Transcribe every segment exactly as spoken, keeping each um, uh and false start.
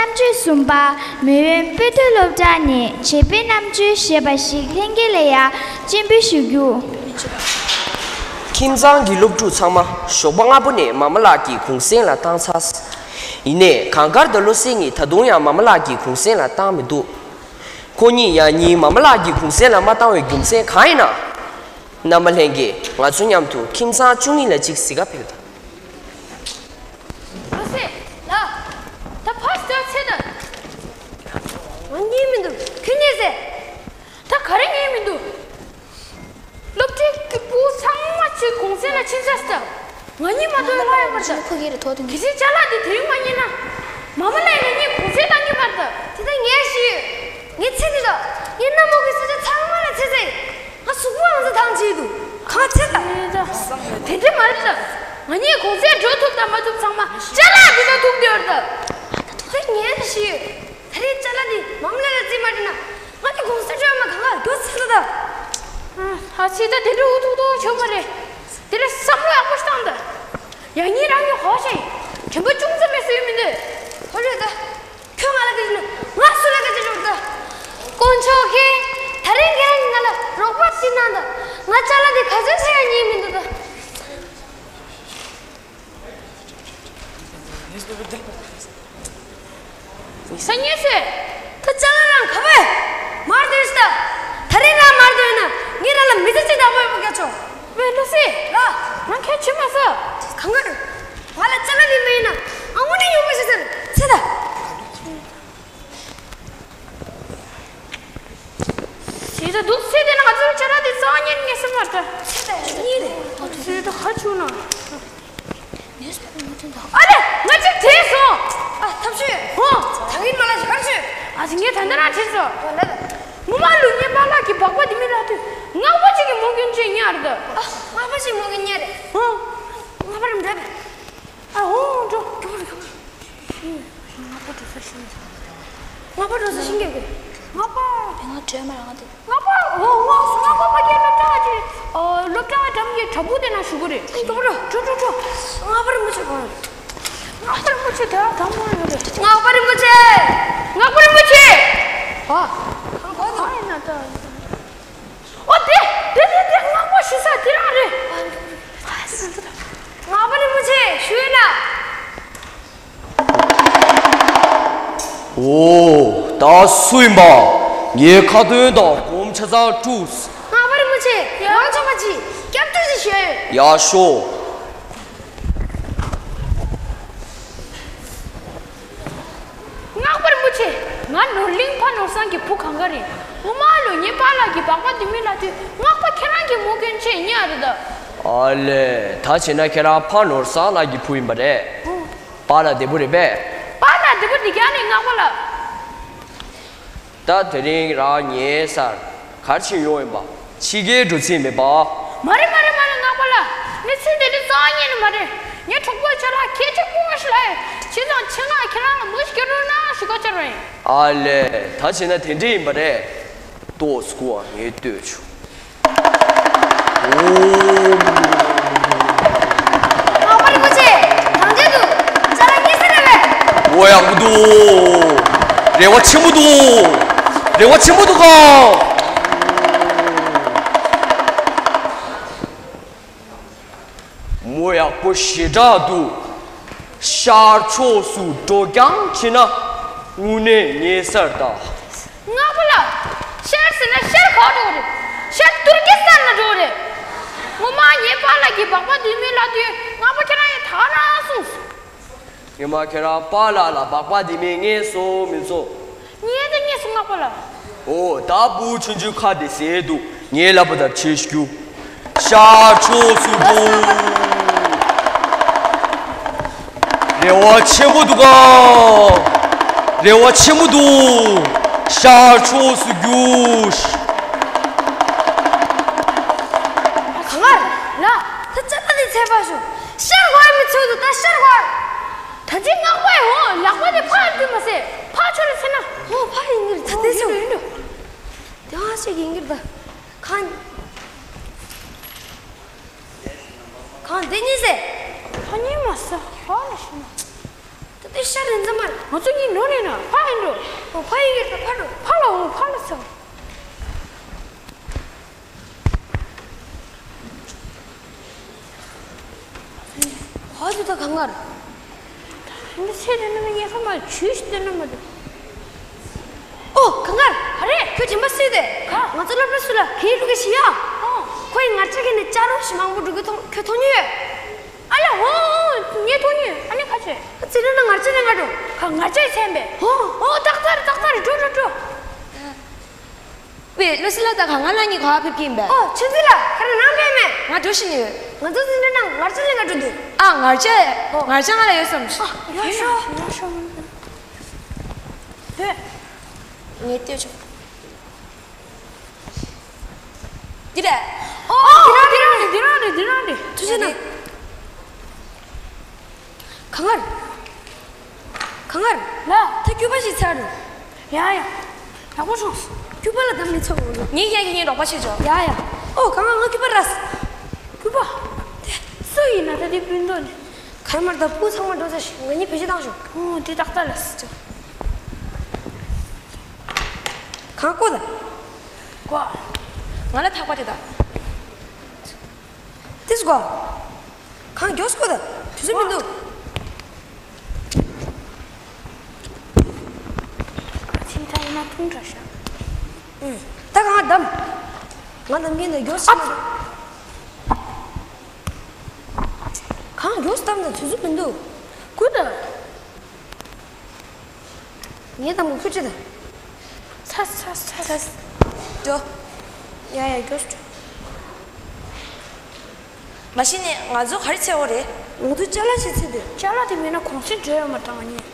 རྣམ་དཔྱོད་གསུམ་པ་མེས་དབོན་དཔེ་ཐོ་སློབ་གྲྭ་ནས་བྱེད་པའི་རྣམ་དཔྱོད་ཞེས་པ་ཞིག་ལྷན་རྒྱས་ལ་ཡང་སྤྱན་འབུལ་ཞུ་རྒྱུ། ཁྱིམ་ཚང་གི་སློབ་ཕྲུག་ཚང་མ་ཞོགས་པ་སྔ་པོ་ནས་མ་མ་ལགས་ཀྱི་གུང་སེང་ལ་བཏང་ཚར། ཡིན་ནའི་གངས་དཀར་དང་བློ་གསལ་གཉིས་ད་དུང་ཡང་མ་མ་ལགས་ཀྱི་གུང་སེང་ལ་བཏང་མི་འདུག་ཁོ་གཉིས་ཡང་ཉིན་མ་མ་ལགས་ཀྱི་གུང་སེང་ལ་མ་བཏང་བའི་རྒྱུ་མཚན་གང་ཡིན་ན། རྣམ་པ་ལྷན་རྒྱས། ང་ཚོ་མཉམ་དུ་ཁྱིམ་ཚང་བཅུ་གཉིས་ལ་གཅིག་གཟིགས་ག་ཕེབས་དང་། ལགས་སེ། ལགས། ད་ཕར་ལྟོས་ཚེ་ད། ང་ཉན་མི་འདུག་ཁྱོད་ཉན་ཟེར། ད་ག་རེ་ཉན་མི་འདུག་སློབ་གྲྭའི་སྐྱིད་པོ་ཚང་མ་གཅིག་གུང་སེང་ལ་ཕྱིན་ཚར་ད། ང་གཉིས་མ་གཏོགས་ལྷག་ཡོད་མ་རེད་ད། ཁོ་གི་རེ་ཐོག་ཏུ་གལ་སྲིད་ཅ་ལག་འདི་དེ་རིང་མ་ཉན་ན། མ་མ་ལགས་ང་གཉིས་གུང་སེང་བཏང་གི་མ་རེད་ད། དེ་ད་ངས་ཤེས་ཡོད། ངས་ཚེ་འདི་དང་ངའི་མནའ་མོ་གི་ས་ཆ་ཚང་མ་ལ་ཚེ་ཚེ། ང་གཟུགས་པོ་ཨང་ཚ་ཐང་ཆད་འདུག་གང་ཚེ་ད། དེ་འདྲ་མ་རེད་ད། ང་གཉིས་གུང་སེང་འགྲོ་ཐུབ་དང་མ་ཐུབ་ཚང་མ་ཅ་ལག་འདི་ལ་ཐུག་བསྡད་ཡོད་རེད་ད། དེ་ད་ངས་ཤེས་ཡོད། ད་རེས་ཅ་ལག་འདི་མ་མ་ལགས་ལ་རྩིས་མ་སྤྲད་ན་ང་གཉིས་གུང་སེང་འགྲོ་ཡ་མ་གང་ག་མགྱོགས་ཚར་ད། ཨ་ཚེ་ད་དེ་འདྲ་འུ་ཐུག་ཐུག་ཆོག་མ་རེད། དེ་ལ་བསམ་བློ་ཡག་པོ་ཞིག་བཏང་ད། ཡང་སྙིང་རང་གི་ཧོ་ཤེ། དྲན་པ་ཅུང་ཙམ་མེད་སུ་ཡོད་མི་འདུག་ཧོ་རེད་ད། ཁྱོད་ང་ལ་སྐད་ཆ་ནི་ང་སུ་ལ་སྐད་ཆ་ཞུ་ད། དཀོན་མཆོག་གིས་ད་རིང་ངས་ང་ལ་རོགས་པ་ཞིག་གནང་ད། ང་ཅ་ལག་འདི་ག་ཚོད་ཚད་ཡང་ཉན་མི་འདུག་ད། སང་ཉིན་སེ། ད་ཅ་ལག་རང་ག་བས། མར་དོན་ཤི་ད། ད་རེས་རང་མར་དོན་ན་ངས་རང་ལ་མི་ཚེ་གཅིག་བདག་པོ་ཡོད་པ་སྐྱོ་ཆོག་ཝེ་ལོ་སི། ལ། ང་ཁྱོད་ཆུ་མ་ཟ། གང་གར། ང་ལ་ཅ་ལག་ནི་མེད་ན་ཨ་ངོ་ནི་ཡོང་མ་ཤེས་ཟེར་ཚེ་ད། ཞེས་ད་འདུག་ཚེ་འདི་ན་ང་ཚོའི་ཅ་ལག་འདི་རྩ་བ་ཉིད་ངེས་སེམས་མ་ད། ཚེ་ད་གཉིས་རེད། ཚེ་ད་ཧ་ཆུ་ན། ཨ་ལེ་ང་གཅིག་དྲན་སོང་། ཨ་ཐབས་ཤེས། ཧོ། ད་གིན་མ་ལ་ཞིག་གར་ཆུ། ཨ་ཅི་ངས་ད་འདི་རང་དྲན་སོང་། ཧོ་ལ་ལ། ངོ་མ་ལུས་ངའི་པཱ་ལགས་ཀྱི་སྦག་སྦག་འདི་མི་ལ་དུས་ངག་པ་ཅིག་གི་མོ་རྒན་ཅིག་ཉར་ད། ཨ་ངག་པ་ཅིག་མོ་རྒན་ཉར་རེད། ཧོ། ངག་པ་རེད་འདྲ་བས། ཨ་ཧོ་འགྲོ། སྔགས་པ་འགྲོ་ས་ཤིང་། སྔགས་པ་འགྲོ་ས་ཤིང་རྒྱབ་ཀྱི། སྔགས་པ། ང་བྲོས་མ་རང་དེ། སྔགས་པ་འོ་ངག་སྔགས་པ་ཕ་གིའི་སློབ་གྲྭ་གཅིག་ཨ་སློབ་གྲྭ་འགྲམ་གྱི་བྲག་ཕུག་དེ་ན་བཞུགས་ཀྱི་རེད། འགྲོ་འགྲོ་འགྲོ་འགྲོ་འགྲོ། སྔགས་པ་རིན་པོ་ཆེ་གོ། སྔགས་པ་རིན་པོ་ཆེ་དེ་བ་དང་པོ་ཡོད་རེད། སྔགས་པ་རིན་པོ་ཆེ། སྔགས་པ་རིན་པོ་ཆེ། ཨ། གང་གོ་ནི། ཨ་ཡིན་ན་ད། ཨོ་དེ་དེ་དེ་དེ་སྔགས་པ་ཞུ་ས་དེ་རང་རེད། སྔགས་པ་རིན་པོ་ཆེ་ཞུས་ན། འོ། ད་སུ་ཡིན་པ། ངའི་ཁ་ཏོན་དང་སྒོམ་ཆ་ཚང་དཀྲུགས། སྔགས་པ་རིན་པོ་ཆེ་ཡང་ཆོག་པ་ཅི་སྐྱབས་འགྲོ་ཅི་ཞུ་ཡ་ཡོད། ཡ་ཤོ། སྔགས་པ་རིན་པོ་ཆེ། ང་ནོར་གླིང་ཕ་ནོར་བཟང་གི་བུ་གང་ག་རེད། ངོ་མ་ལོ་ངའི་པཱ་ལགས་ཀྱི་སྦག་སྦག་འདི་མི་ལ་དུས་སྔགས་པ་ཁྱེད་རང་གི་མོ་སྐྱོན་ཆེ་ཉག་རེད་ད། ཨ་ལས། ད་བྱས་ན་ཁྱེད་རང་ཕ་ནོར་བཟང་ལགས་ཀྱི་བུ་ཡིན་པ་རེད། ཨོ། པཱ་ལགས་བདེ་པོ་རེད་པས། པཱ་ལགས་བདེ་པོ་འདི་རྒྱ་ནས་སྔགས་པ་ལགས། ད་དེ་རིང་རང་ཉལ་སར་གར་ཕྱིན་ཡོང་ཡིན་པ། ཕྱི་རྒྱལ་འགྲོ་རྩིས་མེད་པ། མ་རེད་མ་རེད་མ་རེད་སྔགས་པ་ལགས། ངས་ཚུལ་དེ་འདྲ་རྩ་བ་ཉིད་ནས་མ་རེད། ངས་གྲོགས་པོའི་ཆ་ལག་ཁྱེད་ཅག་སྐུ་ངོ་ཞིག་ལ་ཡོད། བྱས་ཙང་ཆེད་མངགས་ཁྱེད་རང་ལ་མོ་ཞིག་སྐྱེལ་རོགས་གནང་ཞུ་ག་བཅར་བ་ཡིན། ཨ་ལས། ད་བྱས་ན་དེ་འདྲ་ཡིན་པ་རེད། ཏོག་སྐུ་བ་ངས་ལྟོས་བྱུང་། སྔགས་པ་རིན་པོ་ཆེ། ནང་བསྟན་དུ་ཅ་ལག་རྙེད་ས་རེད་པས། འོ་ཡག་པོ་འདུག་རེ་བ་ཆེན་པོ་འདུག་རེ་བ་ཆེན་པོ་འདུག་ག་མོ་ཡག་པོ་ཞེ་དྲག་འདུག་ཤར་ཕྱོགས་སུ་འགྲོ་རྐྱང་བྱེད་ན་དངོས་གནས་ཉེ་སར་ད། སྔགས་པ་ལགས། ཤར་ཟེར་ན་ཤར་ག་འགྲོ་རེད། ཤར་ཏུར་ཀི་སི་ཐན་ལ་འགྲོ་རེད། ངོ་མ་ངའི་པཱ་ལགས་ཀྱི་སྦག་སྦག་འདི་མི་ལ་དུས་སྔགས་པ་ཁྱེད་རང་ཡང་ད་རང་གསུངས། ངས་མ་ཁྱེད་རང་པཱ་ལགས་ལ་སྦག་སྦག་འདི་མི་ངས་སོ་མི་ཚོ། ངས་ད་ངས་སོ་སྔགས་པ་ལགས། ཨོ་ད་བུ་ཆུང་ཆུང་ཁ་དེ་ཟེར་འདུག་ངའི་ལབ་པ་ལྟར་བྱེད་ཤིག་རྒྱུ། ཤར་ཕྱོགས་སུ་འགྲོ། རེ་བ་ཆེན་པོ་འདུག་ག་རེ་བ་ཆེན་པོ་འདུག་ཤར་ཕྱོགས་སུ་རྒྱུ། ག་ང་ལ་ད་ཅ་ལག་ནི་ཚད་པ་ཞུ། ཤར་བར་མི་ཚོད་འདུག་ད་ཤར་བར། ད་ཅི་སྔགས་པའི་འོ་ལག་པ་དེ་ཕར་བཏུས་མ་ཟེར་ཕར་ཆོར་རེ་ཟེར་ན། འོ་ཕར་ཡིན་གྱི་རེད་ད་དེ་ཚོ། ཡིན་འགྲོ། དེ་ཧ་ཤེས་ཀྱི་ཡིན་གྱི་རེད་ད། གང་། གང་དེ་གཉིས་ཟེར། ཁ་ཉིན་མ་ཟེར་ཧ་ལ་ཤི་ན། ཤ་རེ་འཛམ་མར་ང་ཚོ་གཉིས་ནོར་རེད་ན་ཕ་ཡིན་འགྲོ། ཨོ་ཕ་ཡིན་གྱི་ད་ཕ་འགྲོ། ཕ་ལ་འོ་ཕ་ལ་ཚ། ཧ་ཅུ་ད་གང་ངར། འདི་ཚེ་དེ་ནི་ངས་ཁ་མ་ཇུས་དེ་ནི་མ་འདུག་ཨོ་གང་ངར། ག་རེ། ཁྱོད་དྲན་པ་སྲིད་དེ། ག་ང་ཚོ་སློབ་གྲྭ་སུ་ལ་གིས་འགྲོ་གི་ཤི་ཡ། ཨོ་ཁོ་ཡི་ངར་ཆ་གི་ནི་ཅ་རོ་ཞིག་མང་པོ་འགྲོ་གི་མཐོང་ཁྱོད་མཐོང་མྱོང་ཡོད། ཨ་ལ་ཧོ་ངས་མཐོང་མྱོང་ཡོད། ཨ་ནི་ཁ་ཆེ། ཙི་རི་ན་ངར་ཆ་ནི་ང་འགྲོ། ག་ངར་ཆ་ཡི་མཚན་པས། ཧོ་ཧོ་ཏག་ཏག་རེད་ཏག་ཏག་རེད། འགྲོ་འགྲོ་འགྲོ། ཝེ་ལོ་སི་ལ་ད་ག་ང་ལ་ཉི་ག་ཕེབས་ཀྱིན་པས། ཨོ་ཆུ་འཛི་ལ་ཁ་ར་ནང་ཕེབས་མེད། ང་འགྲོ་ཤི་ནི་ཡོད། ང་ཚོ་ཙི་འདྲ་ནང་ངར་ཆ་ལེན་ག་འགྲོ་འདུག་ཨ་ངར་ཆ་ཨོ། ངར་ཆ་ང་ལ་ཡོད་བསམ་ཤི། ཡོད་ཤོ་ཡོད་ཤོ། ངས་ལྟོས་ཆོག་འདི་རེད། ཨོ་འདི་རང་འདི་རང་རེད་འདི་རང་རེད་འདི་རང་རེད། ཐུགས་རྗེ་གནང་། གང་ངར། གང་ངར། ལ། ད་སྐྱུར་པ་ཞིག་ཚར་རེད། ཡ་ཡ། ཡག་པོ་བྱུང་། སྐྱུར་པ་ལ་བསྡམས་ནས་ཚོ་འོང་། ངས་ཡ་ཡ་ངས་རོགས་པ་བྱེད་ཆོག་ཡ་ཡ། ཨོ་གང་ང་ང་སྐྱུར་པ་ར། སྐྱུར་པ། དེ་སུ་ཡིན་ན་ད་དེ་སྤུན་མདོག་ནི། གར་མར་ད་སྤུ་ཚང་མ་འགྲོ་ཚར་ཞིག་ང་གཉིས་བེད་སྤྱོད་བཏང་ཤོག་ཨོ་དེ་ཏག་ཏག་ལ་སི་ཆོག་གང་ཀོ་ད། ཀོ། ང་ལ་ཐག་པ་དེ་ད། དེ་སུ་ཀོ། གང་མགྱོགས་སུ་ཀོ་ད། དུས་ཚོད་མི་འདུག་ཁྱིམ་ཐག་ཡིན་ན་ཐུང་དྲགས་ཤག་ཨུ། ད་གང་བསྡམས། ང་བསྡམས་མཁན་ད་མགྱོགས་ཤིག་གང་མགྱོགས་སུ་བསྡམས་ད། དུས་ཚོད་མི་འདུག་ཀོ་ད། ངས་དང་པོ་ཁུར་ཅི་དང་། ཚ་ཚ་ཚ། འགྲོ། ཡ་ཡ་མགྱོགས་འགྲོ། མ་གཞི་ནས་ང་ཚོ་ག་རེ་འཚོལ་བ་རེད། ང་ཚོ་ཅ་ལག་ཅིག་འཚོལ་འདོད། ཅ་ལག་དེ་མེད་ན་གུང་སེང་འགྲོ་ཡོད་མ་རེད་ད་ང་གཉིས།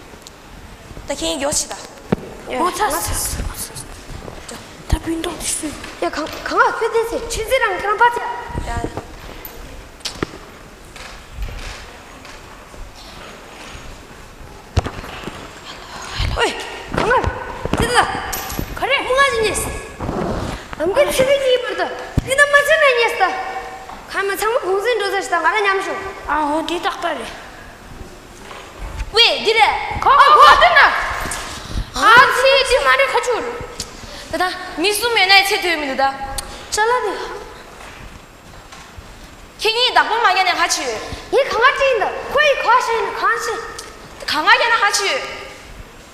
ད་ཁྱེད་མགྱོགས་བྱེད་ད། ཡ་ཨོ་ཚ་ང་ཚ། ཚ་ཚ་ཚ། ད་སྤུན་གྲོགས་དེ་སུ་ཡིན། ཡ་གང་གང་ང་ཁྱོད་དེ་ཚེ་ཆུ་ཚོད་རང་ཁྱེད་རང་པ་ཚེ། ཡ་ཡ། ཨོའི། གང་ལ། ཅི་ལ། ག་རེ། མུ་ང་ཅི་ཉེས། ཨམ་གི་ཚི་གི་ཉིས་པར་དུ། ཨི་ད་མ་ཅི་ན་ཉེས་ད། ཁ་མ་ཚང་མ་གུང་སེང་འགྲོ་ས་ཞིག་ད་ང་ར་མཉམ་ཞུ། ཨ་ཧོ་དེ་ཏག་ཏག་རེད། ཝེ་འདི་རེད། ག་ག་ག་དེ་ན། ཨ་ཚི་དེ་མ་རེད་ཁ་ཆུར། ད་ད་མི་གསུམ་ཡོད་ན་ཡི་ཚེ་དུས་མི་འདུག་ད། ཅ་ལག་དེ། ཁྱེད་གཉིས་བདག་པོ་མ་རྒྱག་ནས་ཧ་ཆི་ཡོད། ངས་གང་ག་ཅི་ཡིན་ད། ཁོ་ཡི་ག་ཤེས་ཡིན་གང་ཤེས། གང་ག་རྒྱག་ན་ཧ་ཆི་ཡོད།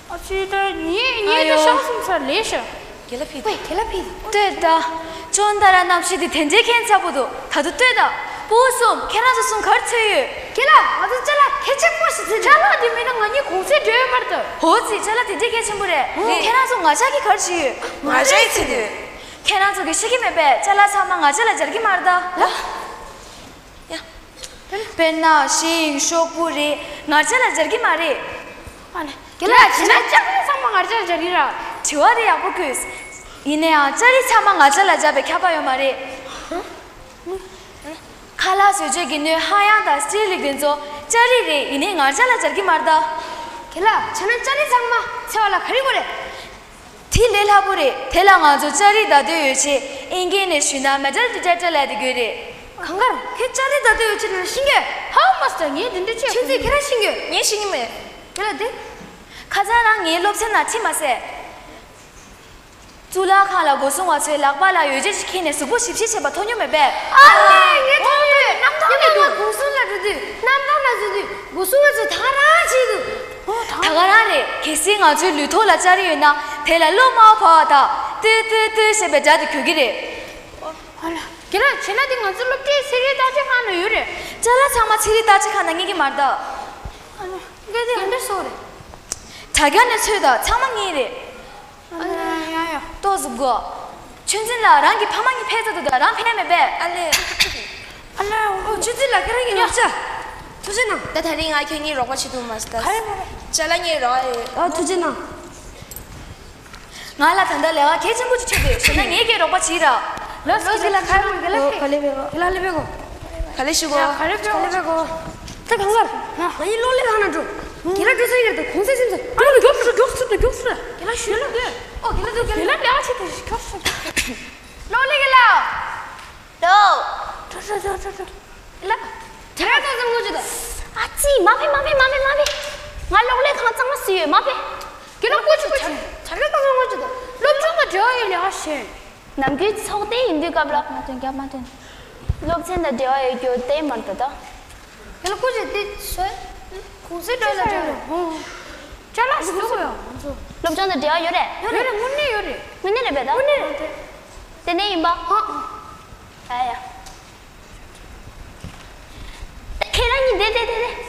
ཨ་ཅི་ད་ངས་ངས་ད་ཤག་སོང་ས་ལས་ཤག་རྒན་ལགས་ཕེབས། ཝེ་རྒན་ལགས་ཕེབས། ལྟོས་ད། ཅོན་ཏ་ར་རྣམ་ཤེས་དེ་དེ་འདྲའི་ཁྱད་མཚར་པོ་འདུག་ད་དུང་ལྟོས་ད། སྤུ་གུ་གསུམ་ཁྱེད་རང་ཚོ་གསུམ་ག་རེ་འཚོལ་ཡོད། རྒན་ལགས་ང་ཚོ་ཅ་ལག་གལ་ཆེན་པོ་ཞིག་འཚོལ་འདུག་ཅ་ལག་དེ་མེད་ན་ང་གཉིས་གུང་སེང་འགྲོ་ཡོད་མ་རེད་ད། འོ་ཙི་ཅ་ལག་དེ་འདྲའི་གལ་ཆེན་པོ་རེད། ཁྱེད་རང་ཚོ་ང་ཅག་གིས་ག་རེ་བྱེད་ཡོད། ང་ཅག་གིས་འཚོལ་འདུག་ཁྱེད་རང་ཚོ་གིས་ཤེས་ཀྱི་མེད་པས་ཅ་ལག་ཚང་མ་ང་ཅག་ལ་སྦྱར་གྱི་མ་རེད་ད། ཡ། དཔེར་ན་ཤིང་ཤོག་བུ་རེད། ང་ཅག་ལ་སྦྱར་གྱི་མ་རེད། ཨ་ནི། རྒན་ལགས་བྱས་ན་ཅ་ལག་ཚང་མ་ང་ཅག་ལ་སྦྱར་གྱི་ར། དྲི་བ་དེ་ཡག་པོ་བཀོད། ཡིན་ན་ཡང་ལྕགས་རིགས་ཚང་མ་ང་ཅག་ལ་སྦྱར་བའི་ཁྱབ་པ་ཡོད་མ་རེད། ཁ་ལག་བཟོ་བཅོས་ཀྱི་སྣོད་ཧ་ཡང་དང་སྤྱིར་ལིག་དེ་ཚོ་ལྕགས་རིགས་རེད། ཡིན་ནའི་ང་ཅག་ལ་སྦྱར་གྱི་མ་རེད་ད། རྒན་ལགས་བྱས་ན་ལྕགས་རིགས་ཚང་མ་འཚོལ་བ་ལ་ག་རེ་དགོས་རེད། དེ་ལས་སླ་པོ་རེད། དེ་ལ་ང་ཚོ་ལྕགས་རིགས་བརྡ་དོན་ཡོ་བྱད་ཨིན་སྐད་ནས་ཞུས་ན་མེ་ཊལ་ཌི་ཊེག་ཊར་ལབ་དེ་དགོས་རེད། གང་གར་ཁྱེད་ལྕགས་རིགས་བརྡ་དོན་ཡོ་བྱད་ནང་ཤེས་ཀྱི། ཧའོ་མ་སི་ཊར་ངས་འདི་འདྲ་བྱས། ཁྱེད་ཚོས་ཁྱེད་རང་ཤེས་ཀྱི། ངས་ཤེས་ཀྱི་མེད། དེ་ལ་དེ། ཁ་སང་རང་ངའི་སློབ་ཚན་ནང་ཁྲིད་མ་ཟེར། གཙུག་ལག་ཁང་ལ་སྒོ་སྲུང་བ་ཚོས་ལག་པ་ལ་ཡོ་བྱད་ཅིག་འཁྱེར་ནས་གཟུགས་པོ་ཞིབ་བཤེར་བྱེད་པ་མཐོང་མྱོང་མེད་པས། ཨ་ལས་ངས་མཐོང་ཡོད། གནམ་ཐང་ནས་འདུག་སྒོ་སྲུང་ལ་འགྲོ་དུས་གནམ་ཐང་ན་འཛུལ་དུས་སྒོ་སྲུང་བ་ཚོས་ད་རང་བྱེད་འདུག་ད་ག་རང་རེད། གལ་སྲིད་ང་ཚོའི་ལུས་ཐོག་ལ་ལྕགས་རིགས་ཡོད་ན་དེ་ལ་གློ་དམར་པོ་བབས་པ་དང་ཏི་ཏི་ཏི་ཞེས་པའི་སྒྲ་དེ་གོ་གི་རེད། ཨ་ལ། རྒན་ལགས་བྱས་ན་དེ་ང་ཚོ་སློབ་གྲྭའི་ཚན་རིག་བརྟག་དཔྱད་ཁང་ན་ཡོད་རེད། ཅ་ལག་ཚང་མ་ཚན་རིག་བརྟག་དཔྱད་ཁང་ནང་རྙེད་ཀྱི་མ་རེད་ད། ཨ་ལ། འགའ་དེ་ག་འདྲ་སོང་རེད། དྲ་རྒྱ་ནས་འཚོལ་དང་ཚང་མ་རྙེད་རེད། ཨ་ལ་ཡ་ཡ། ཏོག་ཙམ་གོ། ཆོས་འཛིན་ལགས་རང་གི་ཕ་མ་གཉིས་ཕེབས་ཚར་འདུག་ད་རང་ཕེབས་ཡ་མེད་པས། ཨ་ལས། ཨ་ལ་ཨོ་ཆོས་འཛིན་ལགས་ཁྱེད་རང་གི་ཡ་ལོག་ཅ། ཐུགས་རྗེ་གནང་། ད་ད་རིང་ང་ཁྱེད་གཉིས་རོགས་པ་བྱེད་ཐུབ་མ་སོང་ད། ག་རེ་ག་རེ། ཅ་ལག་གཉིས་རོགས་ཡོད། ཨ་ཐུགས་རྗེ་གནང་། ང་ལ་ད་ལྟ་ལས་ཀ་གལ་ཆེན་པོ་ཅིག་འཕྲད་འདུག་བྱས་ན་ངས་ཀྱིས་རོགས་པ་བྱེད་ར། ལོ་སི་ལ་ཁ་མོ་ག་ལ་ཕེ། ག་ལེ་བེ་གོ། ག་ལ་ལེ་བེ་གོ། ག་ལེ་ཞུ་གོ། ག་ལེ་བེ་གོ། ད་གང་གར། ང་ཡི་ལོ་ལེ་ཁང་ན་འགྲོ། ག་ལ་འགྲོ་ས་ཡིན་ར་ད་གུང་སེང་སེམས་ས། འགྲོ་ལ་མགྱོགས་སུ་མགྱོགས་སུ་མགྱོགས་སུ། ག་ལ་ཞུ་ལ་འདོད། ཨོ་ག་ལ་འདོད་ག་ལ་ལེ་ཁ་ཆེ་ད་མགྱོགས་སུ། ལོ་ལེ་ག་ལ། ལོ། ཁྲོ་ཁྲོ་ཁྲོ་ཁྲོ་ཁྲོ། ལ། དེ་ར་ཚོ་ཚང་ངོ་ཅི་ད། ཨ་ཙི་མ་ཕེ་མ་ཕེ་མ་ཕེ་མ་ཕེ། ང་གློག་ཀླད་ཁང་ ཙི་ཡོད་མ་པེ། ཁྱེད་རང་སྐུ་མཁྱེན་ཆ་ཆ་ལེ་ཀ་མ་ང་ཅི་ད་སློབ་སྦྱོང་དང་འབྲེལ་བ་ཡོད་ལས་ཀ་བྱེད། ནམ་རྒྱུན་ཚོགས་སྡེ་ཡིན་དུས་སྐབས་ལ། མ་སྟོན་རྒྱབ་མ་སྟོན། སློབ་ཚན་དང་འབྲེལ་བ་ཡོད་རྒྱུ་དེ་མར་ད་ད། ཁྱེད་རང་སྐུ་མཁྱེན་དེ་སོས། གུང་སེང་འགྲོ་ལ་འགྲོ་ཡོད། ཧོ། ཅ་ལག་ཞིག་ཡོད། སློབ་སྦྱོང་དང་འབྲེལ་བ་ཡོད་རེད། ཡོད་རེད། དངོས་གནས་ཡོད་རེད། དངོས་གནས་རེད་པས་ད། དངོས་གནས་རེད། དེ་ནས་ཡིན་པ། ཧོ། ཡ་ཡ། ཁྱེད་རང་གཉིས་བསྡད་བསྡད་བསྡད་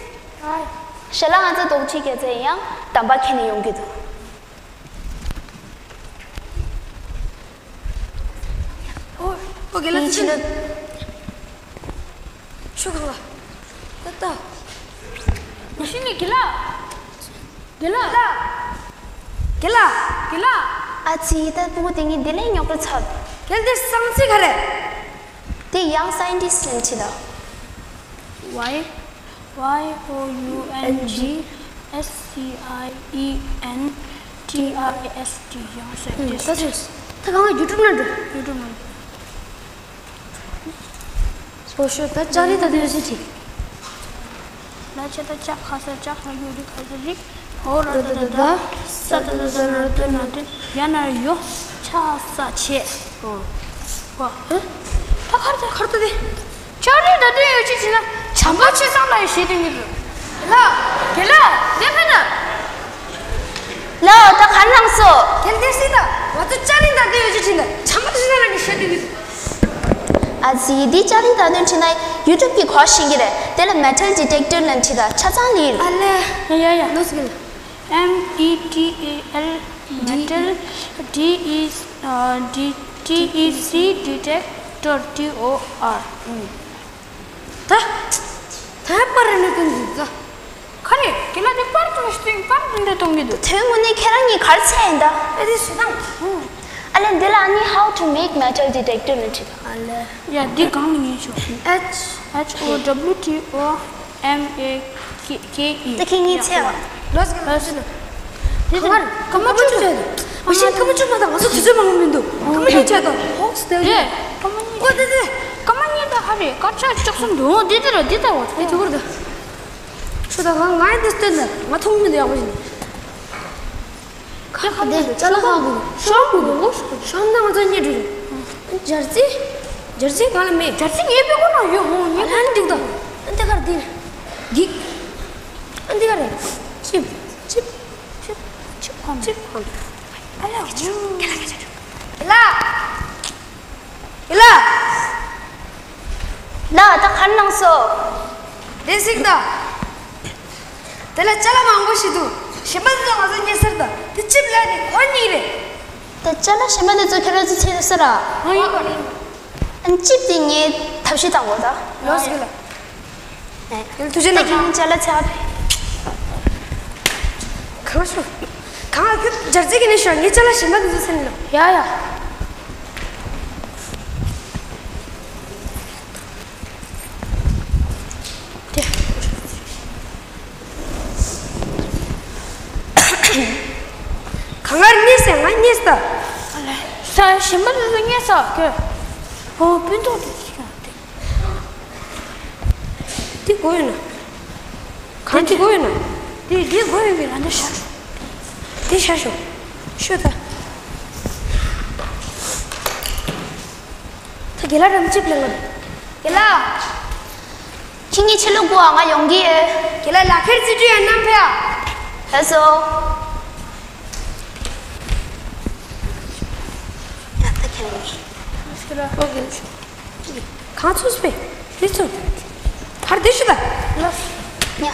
བསྡད། ཞལ་ལག་ང་ཚོ་རྡོག་གཅིག་གྱ་ཚད་ཡང་གདམས་པ་ཁྱེར་ནས་ཡོང་གི་འདུག་ཨོ་ཨོ་དགེ་ལགས། ཡིན་ཕྱི་ལོ། ཤོག་གང་ལ། ཏ་ཏ། ཡ་ཤི་ནི་དགེ་ལགས། དགེ་ལགས། དགེ་ལགས། དགེ་ལགས། ཨ་ཙི། ད་སྤུ་གུ་དེ་གཉིས་འདི་ལས་ཉོག་པོ་ཚ། གལ་ཏེ་སང་ཚིག་ག་རེད། དེ་ཡང་སའེན་ཊིསི་ལ་འཁྲིད་ད། Y Y O U N G S C I E N T I S T Young Scientist. ད་ཚོས་ད་གང་ཡུ་ཊུབ་ནང་འགྲོ། ཡུ་ཊུབ་ནང་འགྲོ། སོ་ཤོ་ད་ལྕགས་རི་ད་དུས་སུ་ཅི། ལ་ཆ་ད་ལྕགས་ཁ་ས་ལྕགས་ཁ་ཡུ་རི་ཁ་ས་རི། ཧོ་ར་ད་ད་ད། ས་ད་ད་ད་ན་ད་ན་ད། ཡ་ན་ཡོ། ཆ་ས་ཆེ། ཨོ། ཧོ། ད་ཁར་ད་ཁར་ད་དེ། ལྕགས་རི་ད་དུས་ཡོད་ཅི་ཆི་ན་བྱམས་པ་ཆེ་སང་ལ་ཡོད་ཤེས་དུས་ངེས་རུ། ལ། དགེ་ལགས་དེ་ཕན་ན། ལོ་ད་གར་ལངས་སོ། དེ་འདྲ་སྲིད་ད། ང་ཚོ་ལྕགས་རི་ད་དུས་ཡོད་ཅི་ཆི་ན་བྱམས་པ་ཆེ་སང་ལ་ཡོད་ཤེས་དུས་ངེས་རུ། ཨ་ཙི། འདི་ལྕགས་རི་ད་དུས་ཁྲིད་ན་ཡུ་ཊུབ་ཀྱི་གོ་ཤེས་ཀྱི་རེད། དེ་ལ་མེ་ཊལ་ཌི་ཊེག་ཊར་ལ་འཁྲིད་ད་ཆ་ཚང་ལི། ཨ་ལེ། ཡ་ཡ་ཡ། ལོ་སི་གི་ལ། M E T A L metal D E uh, D T E C detector T O R. ད། ད་པར་ནི་ཀུན་འདུག་ད། ཁ་རེ་དེ་ལ་དེ་པར་དུ་སྟེང་པར་དུ་འདི་གཏོང་གི་འདུག་དོན་དངོས་གནས་ཁྱེད་རང་གཉིས་གར་ཚད་ཡིན་ད། ཨེ་དེ་སུ་དང་། ཨ་ལེ་འདི་ལ་ཨ་ནི་how to make metal detector ནི་བྲིས་ད། ཨ་ལེ། ཡ་འདི་གང་ནས་ཉན་ཤོག H H O W T O M A K E ད་ཁྱེད་གཉིས་ཚད་ལ། ལོས་ཀྱི་ལོས་ཀྱི་ནི། དེ་ལྟར་ཀ་མ་ཅུ་ཚད་དུ། མ་གཞི་ཀ་མ་ཅུ་མ་དང་ང་ཚོ་དུས་ཚོད་མང་པོ་མི་འདུག་ཀ་མ་ཉིས་ཚད་དུ་ཧོག་སྟེ། དེ་ཀ་མ་ཉིས། ཨོ་དེ་དེ། ཀ་མ་ཉིས་ད་ཧ་རེ་དཀར་ཆག་ལྕགས་སུ་འདུག་འདི་ལྟར་འདི་ལྟ་བ་དེ་ཐུག་གུར་དུ། ཤོ་ད་ང་ང་ཡི་འདི་སྟོན་ནས་ང་མཐོང་མི་འདུག་ཡག་པོ་ཞིག་ཁ་ཁ་དེ་ཅ་ལག་ཁག་གི་ཤོམ་གི་འདུག་ཤོམ་ན་ང་ཚོ་གཉིས་འགྲོ་རེད། འཇར་རྩི། འཇར་རྩི་གང་ལ་མེད། འཇར་རྩི་ངའི་པེ་ཀོ་ན་ཡོད་ཧོ། ངའི་ཨ་འདི་འདུག་ཨ་འདི་གར་འདི། འདི། ཨ་འདི་གར་རེད། ཅིབ། ཅིབ། ཅིབ། ཅིབ་ཁོམ། ཅིབ་ཁོམ། ཨ་ལ། ཁ་ལ། ལ། ལ། ལ་ད་གར་ལངས་སོ། དེ་གཟིགས་དང་། དེ་ལ་ཅ་ལག་མང་པོ་ཞིག་འདུག་གཞན་པ་ཚོ་ང་ཚོ་རྙེད་ཟེར་དང་དེ་ཅིབ་ལ་ནི་ཁོ་གཉིས་རེད། ད་ཅ་ལག་གཞན་པ་དེ་ཚོ་ཁྱེད་རང་ཚོ་ཚད་ཟེར་ར། ཨ་ཡོད་པ་རེད། ཨ་ཅིབ་དེ་ངས་ཐབས་ཤེས་བཏང་དགོས་ད། ལོས་གི་ལ། ཡང་ཐུགས་རྗེ་གནང་། ཁྱེད་ཀྱིས་ཅ་ལག་ཚ། གང་ཤོག་གང་ཁྱོད་འཇར་རྩི་གི་ནས་ཤོག་ངས་ཅ་ལག་གཞན་པ་འདི་ཚོ་ཚན་ལ། ཡ་ཡ། དེ། གང་ངར་རྙེད་སེ་ང་རྙེད་ས། ས་གཞན་པ་འདི་ཚོ་རྙེད་ས་ཁྱོད། ཨོ་སྤུན་ཐོག་དེ་ཅི་གང་དེ། འདི་དགོས་ཡོད་ན། གང་འདི་དགོས་ཡོད་ན། འདི་འདི་དགོས་ཡོད་པའི་ང་འདི་ཤར། འདི་ཤར་ཤོག་ཤོད་ད། ད་དགེ་ལགས་རང་ཅིབ་ལེན་གོ། དགེ་ལགས། ཁྱེད་གཉིས་ཕྱི་ལོགས་སྒུག་ཨ། ང་ཡོང་གི་ཡོད། དགེ་ལགས་ལག་ཁྱེར་རྩིས་སྤྲོད་ཡང་གནང་ཕེ་ཨ། ལགས་སོ། ཡ་ད་ཁྱེད་གཉིས། ཨོ་དགེ་ལགས། གང་ཚུགས་པས། དེ་ཚུགས། ཕར་དེ་ཤི་ད། ལགས། ཡ།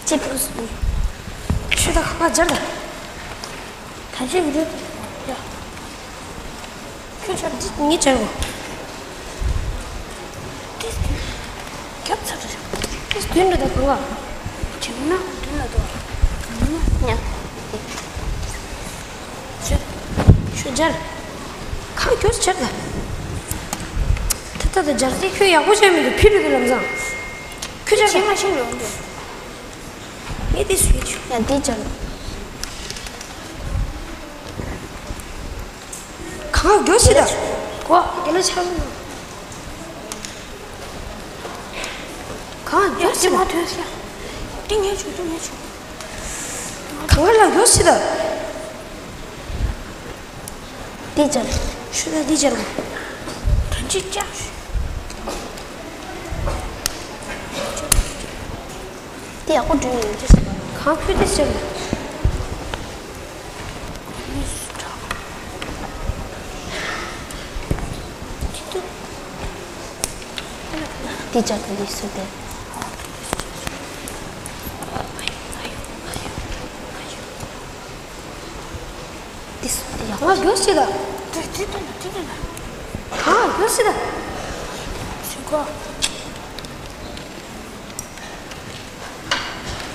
ཅི་ཕུ་སུ། ཤི་ད་ཁ་པ་སྦྱར་ད། ད་ཅི་གི་རེད། ཡ། ཁྱོད་སྦྱར་འདི་ངས་སྦྱར་གོ། ཏིས་ཏིས། རྒྱབ་ཚར་རེད། ཏིས་མདུན་ལ་ད་གོ་བ། བྱེད་ན་མདུན་ལ་དོ། ཡ། ཤོད། ཤོད་སྦྱར། ཁ་མགྱོགས་སྦྱར་ད། ད་ད་ད་སྦྱར་ཏེ་ཁྱོད་ཡག་པོ་བྱས་མི་འདུག་ཕི་རུ་དུ་ལམ་སང་། ཁྱོད་སྦྱར་ད། ཁྱེད་མ་ཤེས་རེད་འདུག་ངས་དེ་སུས་ཆུ། ཡ་དེ་སྦྱར། གང་མགྱོགས་སྦྱར་ད། གོ། དེ་ལ་ཆགས་སོང་། གང་མགྱོགས་སྦྱར་ད། ཡ་དེ་མ་ཐོས་ཤག་དེ་ངས་བྱུང་དེ་ངས་བྱུང་། ང་ལ་ཡོད་སྲིད་ད། འདི་སྦྱར། ཤུ་ད་འདི་སྦྱར་གོ། ཐོན་ཅིག་ཅག་འདི་ཡག་པོ་འགྲུལ་ཡོད་ཅེས་ཟེར་བ། གང་ཕུད་དེ་སྦྱར་གོ། འདི་སྦྱར་དང་འདི་སུ་དེ། འདི་སུ་དེ་ཡག་པོ། ང་རྒྱོ་ཤི་ད། དེ་དེ་དེ་དེ་དེ། གང་རྒྱོ་ཤི་ད། ཤི་གོ།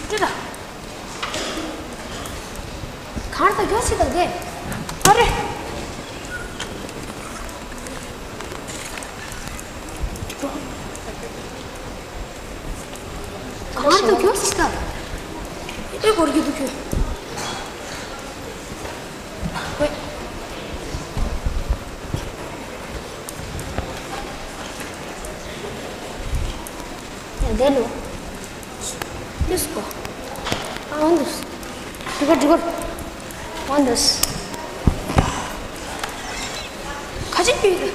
དེ་ད། གང་ད་རྒྱོ་ཤི་ད་དེ། ཨ་རེ། གང་ད་རྒྱོ་ཤི་ད། ཨེ་གོར་གི་འདུག་ཁྱོད། ཝེ། འདི་ལོ། འདུག་གོ། ཨ་འདུག་འགྲིག་གོ་འགྲིག་གོ། འདུག་ག་ཅི་ཡོད།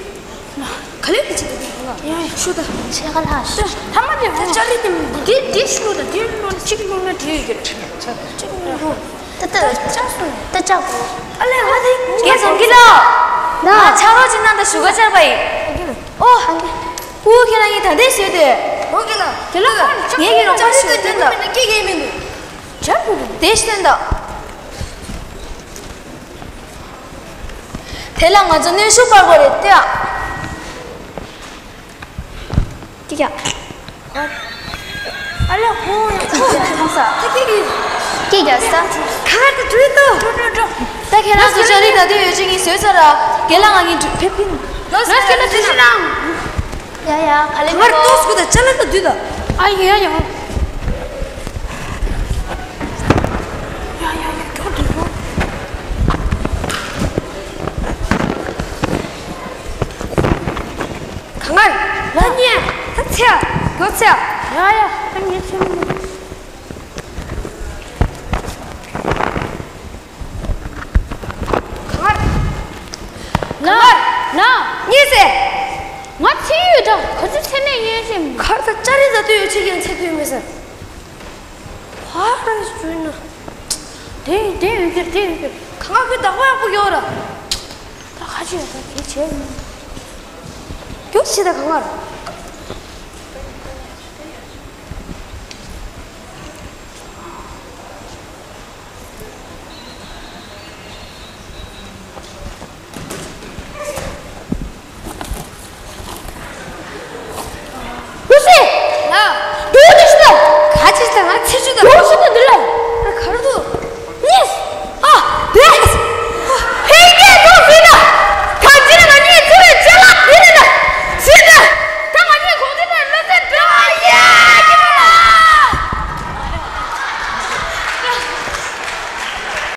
ག་ལེ་ག་ཅི་ཡོད། ཡ་ཡ་ཤོད་ད། ཆེ་ག་ལ་ཤོད། ཐ་མ་དེ་ད་ཅ་ལི་དེ་འདི་འདི་ཤོད་ད། འདི་ལོ་ན་གཅིག་ལོ་ན་དེ་ཡོད་ཀྱི་རེད། གཅིག་ལོ་ན། ད་ད་ཅག་སོང་། ད་ཅག་གོ། ཨ་ལེ་ང་དེ། ངས་ཟོང་གི་ལ། ང་ཕྱག་རོགས་ཅིག་གནང་དང་ཞུ་ག་བཅར་བ་ཡིན། ཨོ། ཨུ་ཁྱེད་རང་གཉིས་ད་ལྟའི་བཟོས་ཏེ། ཨོ་ཁྱེད་ལ། ཁྱེད་ལ་ངས་ཁྱེད་རང་ཕྱག་ཞུ་སྟོན་དང་། སྐད་ཡེ་མི་འདུག་ཅག་གོ། དེ་སྟོན་དང་། དེ་ལ་ང་ཚོ་གནོན་ཤུགས་སྤར་དགོས་རེད་ལྟོས་ཨ། ཀྱི་ཀྱ། ཨ་ལེ་ཧོ་ཡ་ཧོ་ཡ་ཧོ་ས། ཏི་ཀི་ཀི། ཀྱི་ཀྱ་ས། ཁ་ཏ་དུས་ཏོ། ད་ཁྱེད་རང་ཚོ་ཅ་ལི་ད་དུས་ཡོད་ཅིག་ངས་བཟོས་ཚར་ར། རྒན་ལགས་ང་གཉིས་ཕེབས་ཕིན། ལོ་སི་ལ་དུས་ཤི་རང་། ཡ་ཡ་ག་ལེ་ང་ཏོ་སྐུ་ད་ཅ་ལི་ད་དུས་ད། ཨ་ཡ་ཡ། ཡ་ཡ་ཡ་ཁྱོད་དུས་ཏོ། གང་ངར། ད་ཉེ། ད་ཚེ། མགྱོགས་ཚེ། ཡ་ཡ་ད་ཉེ་ཚེ་མི། གང་ངར། ལ། ལ། ཉེ་ཚེ། ང་ཚེ་ཡོད་ད་ག་ཚོད་ཚེ་ནས་ཉེ་ཚེ་མི། གར་ད་ཅ་རི་ད་དུ་ཡོད་ཆེ་ཡང་ཚེ་ཁུལ་མི་ཟེར། ཧ་ར་ཞུ་ན། དེ་དེ་ཡོད་ཀྱི་རེད་དེ་ཡོད་ཀྱི་རེད། གང་ངར་ཁུལ་བདག་པོ་ཡག་པོ་ཡོད་ར། ད་ཁ་ཆེ་ཡོད་ད་དེ་བྱས། མགྱོགས་ཚེ་ད་གང་ངར།